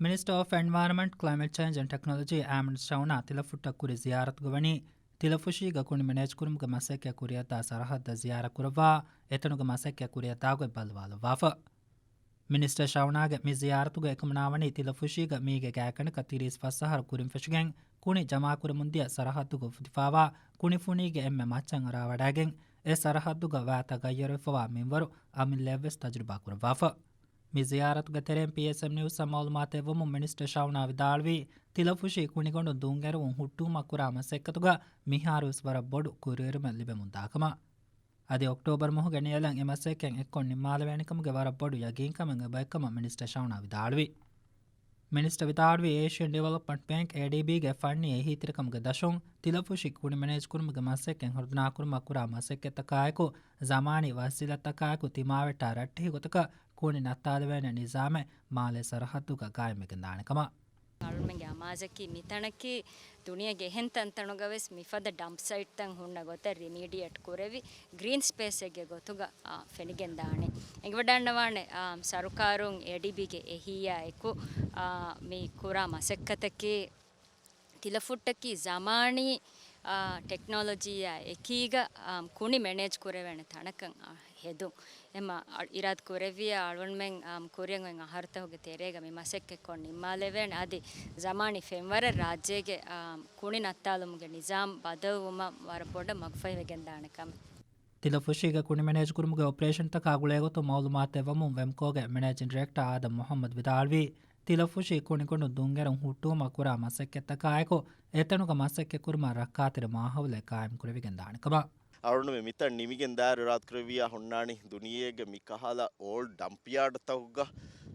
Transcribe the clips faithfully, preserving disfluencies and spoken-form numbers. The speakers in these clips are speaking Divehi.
މިނިސްޓަރ އޮފް އެންވަޔަރަންމަންޓް، ކްލައިމެޓް ޗޭންޖް އެންޑް ޓެކްނޮލޮޖީ އަހްމަދު ޝައުނާ ތިލަފުއްޓަށް ކުރި ޒިޔާރަތުގަ ވަނީ، ތިލަފުށީގަ ކުނި މެނޭޖް ކުރުމުގެ މަސައްކަތް ކުރިއަށްދާ ސަރަހައްދަށް ޒިޔާރަތް ކުރައްވާ، އެތަނުގެ މަސައްކަތް ކުރިއަށްދާ ގޮތް ބައްލަވާލައްވާފަ. މިނިސްޓަރ ޝައުނާގެ މި ޒިޔާރަތުގަ އެކަމަނާވަނީ ތިލަފުށީގަ މީގެ ގާތްގަނޑަކަށް ތިރީސް ފަސް އަހަރު ކުރިން ފެށިގެން ކުނި ޖަމާކުރަމުންދިޔަ ސަރަހައްދުގަ އުފުދިފާވާ ކުނިފުނީގެ އެންމެ މައްޗަށް އަރާވަޑައިގެން، އެ ސަރަހައްދުގަ ވާތައް ޣައްޔަރުވެފަވާ މިންވަރު އަމިއްލައަށްވެސް ތަޖުރިބާ ކުރައްވާފަ. މި ޒިޔާރަތުގެ ތެރެއިން ޕީއެސްއެމް ނިއުސްއަށް މައުލޫމާތެއް ވުމުން މިނިސްޓަރ ޝައުނާ ވިދާޅުވީ، ތިލަފުށީ ކުނިގޮނޑު ދޫންއެރުވުން ހުއްޓުވުމަށް ކުރާ މަސައްކަތުގަ މިހާރުވެސް ވަރަށް ބޮޑު ކުރިއެރުމެއް ލިބެމުންދާކަމަށް. އަދި އޮކްޓޯބަރު މަހުގެ ނިޔަލަށް އެ މަސައްކަތް އެއްކޮށް ނިންމާލެވޭނެކަމުގެ ވަރަށް ބޮޑު ޔަގީންކަމެއް އެބައޮތްކަމަށް މިނިސްޓަރ ޝައުނާ ވިދާޅުވި. މިނިސްޓަރ ވިދާޅުވީ، އޭޝިއަން ޑިވެލޮޕްމަންޓް ބޭންކް، އޭޑީބީގެ ފަންނީ އެހީތެރިކަމުގެ ދަށުން ތިލަފުށި ކުނި މެނޭޖް ކުރުމުގެ މަސައްކަތް ހަރުދަނާކުރުމަށް ކުރާ މަސައްކަތްތަކާއެކު، ޒަމާނީ ވަސީލަތްތަކާއެކު ތިމާވެއްޓާ ރައްޓެހި ގޮތަކަށް ކުނި ނައްތާލެވޭނެ ނިޒާމެއް މާލޭ ސަރަހައްދުގަ ގާއިމްވެގެންދާނެކަމަށް. އަޅުމެންގެ އަމާޒަކީ މިތަނަކީ ދުނިޔޭގެ އެހެން ތަންތަނުގަވެސް މިފަދަ ޑަމްޕް ސައިޓްތައް ހުންނަ ގޮތަށް ރިމީޑިއޭޓް ކުރެވި، ގްރީން ސްޕޭސެއްގެ ގޮތުގަ، އާ، ފެނިގެންދާނެ. އެނގިވަޑައިގަންނަވާނެ، އާ، ސަރުކާރުން އޭޑީބީގެ އެހީއާ އެކު، އާ، މި ކުރާ މަސައްކަތަކީ ތިލަފުއްޓަކީ ޒަމާނީ، އާ، ޓެކްނޮލޮޖީއާ އެކީގަ، އާ، ކުނި މެނޭޖް ކުރެވޭނެ ތަނަކަށް، އާ، ހެދުން. އެމަ އަ-، އިރާދަ ކުރެއްވިޔާ އަޅުގަނޑުމެން، އާ، ކުރިއަށް އޮތް އަހަރުތަކުގެ ތެރޭގަ މި މަސައްކަތްކޮށް ނިންމާލެވޭނެ. އަދި ޒަމާނީ ފެންވަރަށް ރާއްޖޭގެ، އާ، ކުނި ނައްތާލުމުގެ ނިޒާމް ބަދަލުވުމަށް ވަރަށް ބޮޑަށް މަގުފަހިވެގެންދާނެ ކަމެއް. ތިލަފުށީގަ ކުނި މެނޭޖް ކުރުމުގެ އޮޕަރޭޝަންތަކާ ގުޅޭގޮތުން މައުލޫމާތެއް ވަމުން ވެމްކޯގެ މެނޭޖިން ޑިރެކްޓަރ އާދަމް މުޙައްމަދު ވިދާޅުވީ، ތިލަފުށީ ކުނިގޮނޑު ދުންއެރުން ހުއްޓުވުމަށް ކުރާ މަސައްކަތްތަކާއެކު، އެތަނުގަ މަސައްކަތްކުރުމަށް ރައްކާތެރި މާހައުލެއް ގާއިމް ކުރެވިގެން ދާނެ ކަމަށް. އަޅުގަނޑުމެން މިތަން ނިމިގެން ދާއިރު އިރާދަކުރެއްވިޔާ ހުންނާނީ ދުނިޔޭގެ މިކަހަލަ އޯލްޑް ޑަމްޕްޔާޑްތަކުގަ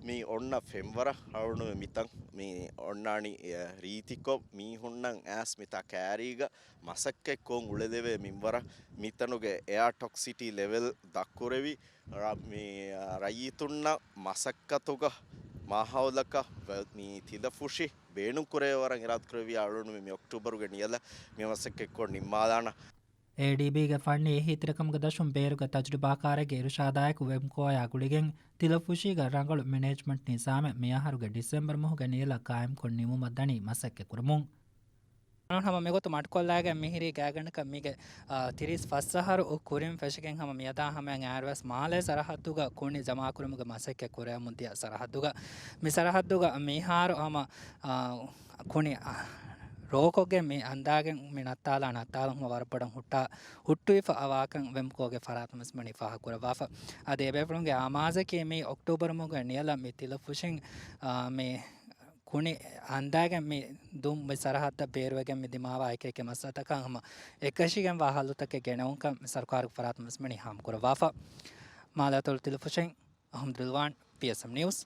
މި އޮންނަ ފެންވަރަށް އަޅުގަނޑުމެން މިތަން މި އޮންނާނީ، އެ، ރީތިކޮށް މީހުންނަށް އައިސް މިތާ ކައިރީގަ މަސައްކަތްކޮށް އުޅެލެވޭ މިންވަރަށް. މިތަނުގެ އެއާ ޓޮކްސިޓީ ލެވެލް ދަށްކުރެވި، ރ-، މި، އަ، ރައްޔިތުންނަށް މަސައްކަތުގަ މާހައުލަކަށް ވެ-، މި ތިލަފުށި ބޭނުންކުރެވޭވަރަށް އިރާދަކުރެއްވިޔާ އަޅުގަނޑުމެން މި އޮކްޓޫބަރުގެ ނިޔަލަށް މި މަސައްކަތްކޮށް ނިންމާލާނަން. އޭޑީބީގެ ފަންނީ އެހީތެރިކަމުގެ ދަށުން ބޭރުގެ ތަޖުރިބާކާރެއްގެ އިރުޝާދާއެކު ވެމްކޯއާ ގުޅިގެން ތިލަފުށީގަ ރަނގަޅު މެނޭޖްމަންޓް ނިޒާމެއް މިއަހަރުގެ ޑިސެމްބަރު މަހުގެ ނިޔަލަށް ގާއިމްކޮށް ނިމުމަށް ދަނީ މަސައްކަތް ކުރަމުން. ހަމަ މިގޮތު މަޑުކޮށްލާގެން މިހިރީ ގާތްގަނޑަކަށް މީގެ، އާ، ތިރީސް ފަސް އަހަރު ކުރިން ފެށިގެން ހަމަ މިއަދާ ހަމަޔަށް އައިރުވެސް މާލޭ ސަރަހައްދުގަ ކުނި ޖަމާކުރުމުގެ މަސައްކަތް ކުރެވެމުން ދިޔަ ސަރަހައްދުގަ މި ސަރަހައްދުގަ މިހާރު ހަމަ، އާ، ކުނި، އާ، ރޯކޮށްގެން މި އަންދާގެން މި ނައްތާލާ ނައްތާލުން ހަމަ ވަރަށް ބޮޑަށް ހުއްޓާ، ހުއްޓުވިފަ އަވާކަން ވެމްކޯގެ ފަރާތުން ވެސް މި ފާހަގަކުރައްވާފަ. އަދި އެބޭފުޅުންގެ އަމާޒަކީ މި އޮކްޓޫބަރު މަހުގެ ނިޔަލަށް މި ތިލަފުށިން، އާ، މި ކުނި އަންދާގެން މި ދުން މި ސަރަހައްދަށް ބޭރުވެގެން މި ދިމާވާ އެކި އެކި މައްސަލަތަކަށް ހަމަ އެކަށީގެންވާ ހައްލުތަކެއް ގެނެވުންކަން މި ސަރުކާރުގެ ފަރާތުން ވެސް މި ހާމަކުރައްވާފަ. މާލޭ އަތޮޅު ތިލަފުށިން އަހުމަދު ރިލްވާން، ޕީއެސްއެމް ނިއުސް،